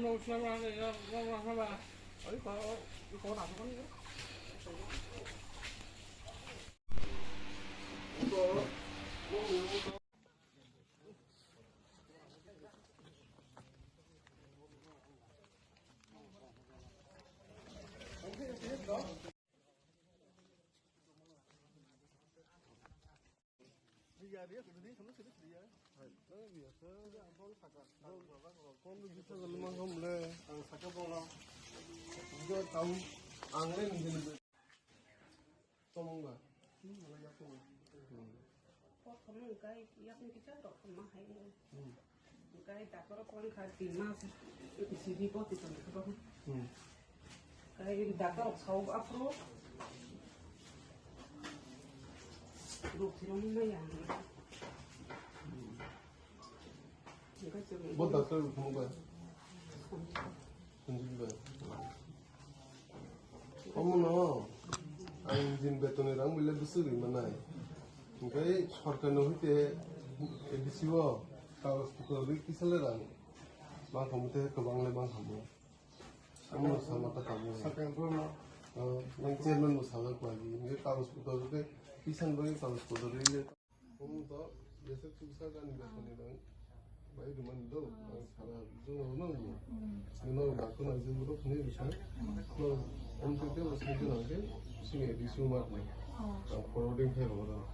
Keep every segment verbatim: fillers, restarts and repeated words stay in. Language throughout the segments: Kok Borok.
Ang saka bono. Ang le nini. Tomong ba? Hmm, wala yak tomong. Hmm. Prothom wngkha, yakni kisa rok ma hai. Hmm. Wngkha doctor rok wngkha tin mas, C D bo twi tong kha. Hmm. Kai doctor rok sao aphuru. Ruk thirong maya. Hmm. Bo doctor rok thangba? Sanjib bai. Omono ang jin betoni rang bile bwswk ri manai. Hingke sorkar no hite A D C o kagoj putro ri kisa le rang. Mang khamu te kwbang le mang khamu. Omono sama ta kamu. Sakang pro no. Oh, nang chairman bo sajak bai. Hingke kagoj putro ri kisa ni bagwi kagoj putro ri le. Omo to jeswk chuksa gani betoni rang bai rwmani do, ang sara jwngo rwmani do. Nino doctor naijak bwrwk hwnwi rwkha. No, omo tei tei bo sai jwngo khe sini A D C o ma rwmani. Ang forwarding khe rwmani do.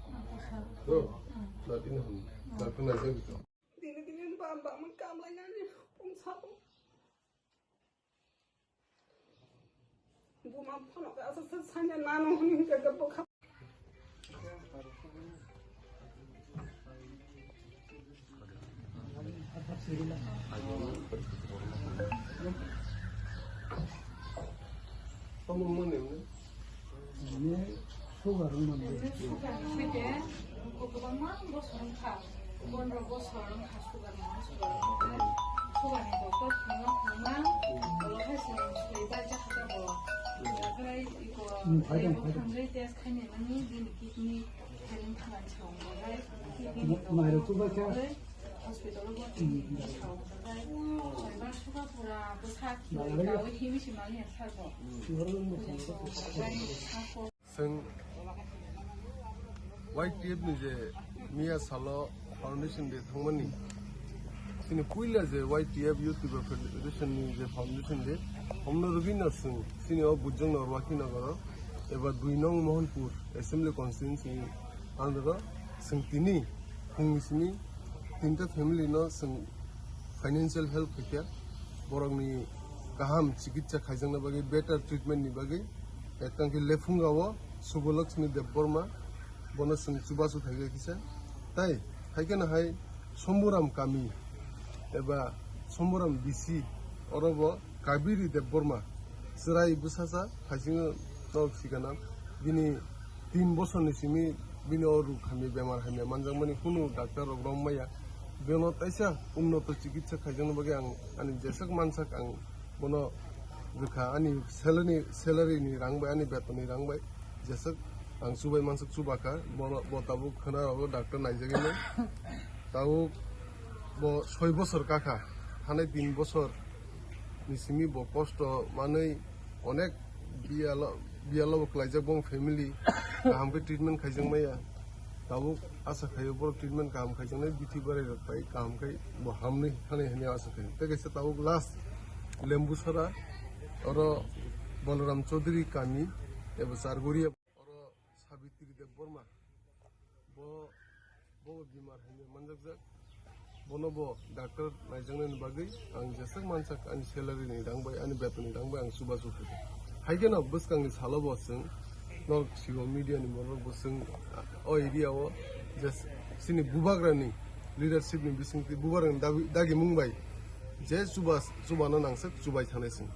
Do, na tini ham doctor naijak bwrwk. Tini tini bam bam kam lainani pung sabo. Buma phano ka sa sa sanya nano hwnwi ka ka bokha. Tamo mane ne? Sugar wngmani. Sugar wngkha de, kwbangma bosor wngkha, pondro bosor wngkha sugar wngmani, sugar wngkha. Sugar ni doctor thangma thangma, olo hai se soi bai jakha bo. Okhai iko, hmm, phaidong, ebo phaidong. Thangjai test khaina nangni bini kidney failing thangani se wngkha bai, kidney ni doctor wngkha bai, hospital o bo tini sa wngkha bai. Soibar sugar pura bwsa khiui kaui himi se mani ya sabo. Bai sabo. Chwng Y T F ni je miya salo foundation day thangmani, chini puila je Y T F Youth People Federation ni je foundation day, omno rwgwi no chwng chini o Bujong Norwaki Nagoro eba dui nong Mohanpur Assembly Constituency ni under o chwng tini phungni simi tinta family no chwng financial help khaikha, borokni kaham chikitsa khaijakna bagwi, better treatment ni bagwi. Ek tang khe Lephunga o Subholakshmi Debbarma, bono chwng chubachu khaikha kisa. Tai hai kheno hai Somburam kami eba Somburam D C, oro bo Kabiri Debbarma, chwrai bwsasa, haisingo nok sikana, bini tin bosorni simi bini o ruk hamya, bemar hamya manjakmani kunu doctor rok rom maya. Beno taisa unnoto chikitsa khaijakna bagwi ang ani jeswk mansak ang bono rwkha, ani salary, salary ni rang bai, ani beton ni rang bai jeswk ang chubai mansuk chubakha. Bono, bo tabuk khwna rogo doctor naijagwi nai. Tabuk bo soi bosor kakha, hanai tin bosor ni simi bo kosto manwi onek biyalo, biyalo bo kwlaijak bo family kaham khe treatment khaijak maya. Tabuk asa khaio borok treatment kaham khaijaknai, bithi barai rok bai kaham khai bo hamnwi hanai hwnwi asa khaio. Tei kaisa tabuk last Lembusara, oro Balaram Chaudhary kami eba Charguria, oro Sabitri Debbarma, bo, bo bimar hamya manjakjak. Bono bo doctor naijaknani bagwi ang jeswk mansak ani salary ni rang bai, ani beton ni rang bai ang chubachu khaikha. Hai kheno bwskangni salo bo chwng norok sigo media ni borok bo chwng o area o je chini bubagrani leadership ni bisingtwi bubagrani dabi, dagimung bai je chuba, chubano nangsak chubai thangnai chwng.